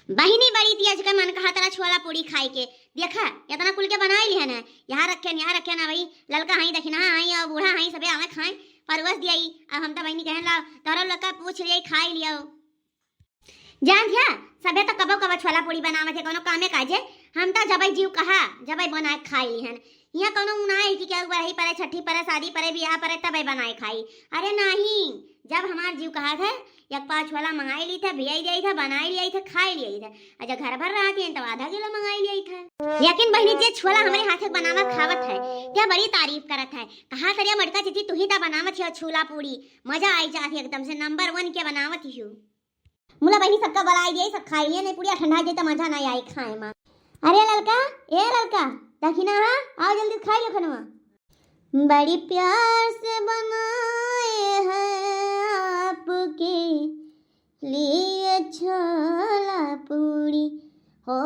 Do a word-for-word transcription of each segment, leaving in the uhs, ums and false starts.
बहिनी बड़ी तेज के मन कहा तरा छोला पूड़ी खाए के। देखा, इतना कुल के बनाई लिहन है, यहाँ रखे न, यहाँ रखे न, वही ललका हई, दखिनहा हई और बूढ़ा हई, सबे आवे खाए, परोस दिया। अब हम तो बहिनी कहन लाओ, तोहरो लोग का पूछ लिया, खाई लियो। जान ध्या, सभे तो कबो कबो छोला पूड़ी बनावत है, कोनो कामे काजे। हम तो जबै जीव कहा, जबै बनाए खाई लिहन। यहाँ कोनो उ ना है कि केहू बरही परे, छठी परे, शादी परे, बियाह परे, तबै बनाए खाई। अरे नहीं, जब हमार जीव कहा थे, एक पाव छोला मंगाई ली थे, भियाई दिया थे, बनाई लिया थे, खाई लिया थे। और जब घर भर रहती हैं तो आधा किलो मंगाई लिया थे। लेकिन बहिनी, जे छोला हमरे हाथे बनावत खावत है, त्या बड़ी तारीफ करत है। कहा तरिया मटका जीजी, तू ही ता बनावत है छोला पूड़ी, मजा आई जात है एकदम से, नंबर वन के बनावत ही हो। मुला बहिनी सबका बलाई दिया, सब खाई लिया, नहीं पुड़िया ठंडा जाए तो मजा नहीं आई खाए में। अरे ललका, ए ललका, दखिनहा, आओ जल्दी खाई लो खनवा। बड़ी प्यार से बनाए हैं आपके लिए छोला पूड़ी, हो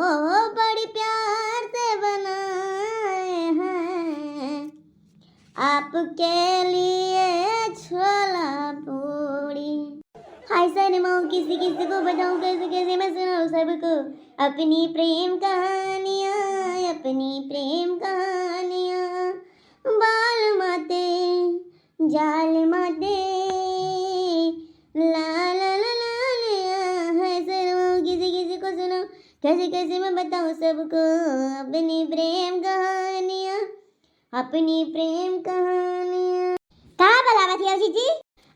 बड़ी प्यार से बनाए हैं आपके लिए छोला पूड़ी। हाय सनमो, किसी किसी को बताऊं, कैसे कैसे मैं सुनाऊं सबको अपनी प्रेम कहानियां, अपनी प्रेम कहानियां। बाल माते, जाल माते, ला ला ला ला ला। हाय सनमो, किसी किसी को सुनाऊं, कैसे कैसे मैं बताऊं सबको अपनी प्रेम कहानियां, अपनी प्रेम कहानियां। का बलावत हियो जीजी?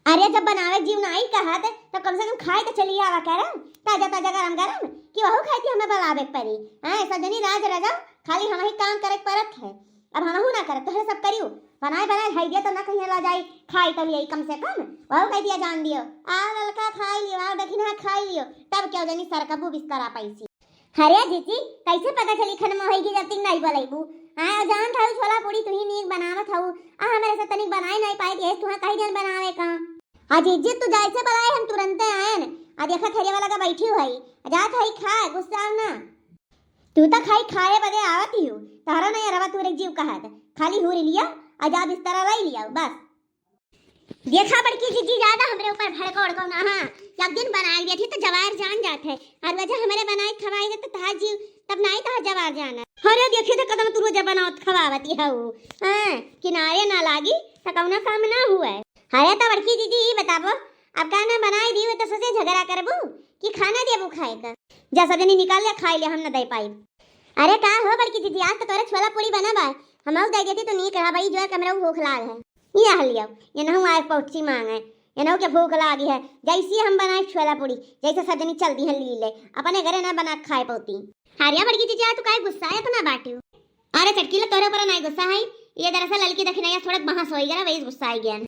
अरे, जब बनावे जीव नाई कहत, तो कम से कम खाए तो चली आवा करम, ताजा ताजा गरम गरम, कि वहू खाई थी हमें बलावे के पड़ी। हाँ, सब जनी राज रजाओ, खाली हम ही काम करे के परत है। अब हमहू ना करब, तोहरे सब करियो। बनाए बनाए खाई दिया तो ना कहीं ला जाई, खाई तो लिया कम से कम। वहू कह दिया जान दियो, आ ललका खाई लियो, आ दखिनहा खाई लियो, तब क्यों जनी सरकबू बिस्तरा पैसी। अरे जीजी, कैसे पता चली खनमो होई कि जब तक नहीं बोलेबू? हाँ, जान था छोला पूड़ी तू ही नीक बनावत हऊ, आ हमरे से तनिक बनाए नहीं पाए, यही तुहा कही जन बनावे का। आ जीजी, तू जैसे बोलाए हम तुरंते आयन। आ देखा थरिया वाला का बैठी हुई, जात हई खा, गुस्सा ना। तू तो खाई खाए बदे आवत ही हो, तहरा नहीं अरवा तू रे जीव कहत, खाली हुर लिया, आ जा बिस्तरा लाई लिया बस। देखा बड़की जीजी, ज्यादा हमरे ऊपर भड़को उड़को ना, हाँ, एक दिन बनाए दिया थी तो जवार जान जात है, और वजह हमरे बनाए खवाई दे तो तहार जीव तब नाई तहार जवार जाना। अरे देखिए तो कदम तू रोजा बनावत खवावती है वो, हाँ, किनारे ना लागी तो कौनो काम ना हुआ है। अरे तो बड़की दीदी, ई बताबो, अब का ना बनाई दी, तो सोचे झगड़ा करबू कि खाना देबू खाए का? जा सब जनी निकाल ले, खाई ले, हम ना दे पाई। अरे का हो बड़की दीदी, आज तो तोरे छोला पूड़ी बना बा, हमहू दे देती तो नीक रहा, बड़ी जोर के हमरे भूख लाग है। ये हलियो, ये नहु आए पहुँची मांगे, ये नहु के भूख लागी है। जैसी हम बनाए छोला पूड़ी, जैसे सब जनी चल दी है ली ले, अपने घरे ना बना खाए पौती। अरे बड़की दीदी, आज तू काहे गुस्सा है इतना बाटियो? अरे चटकीला, तोरे ऊपर नाई गुस्सा है, ये दरअसल ललकी दखिनैया थोड़े बहस होई गया, वही गुस्सा आई गया।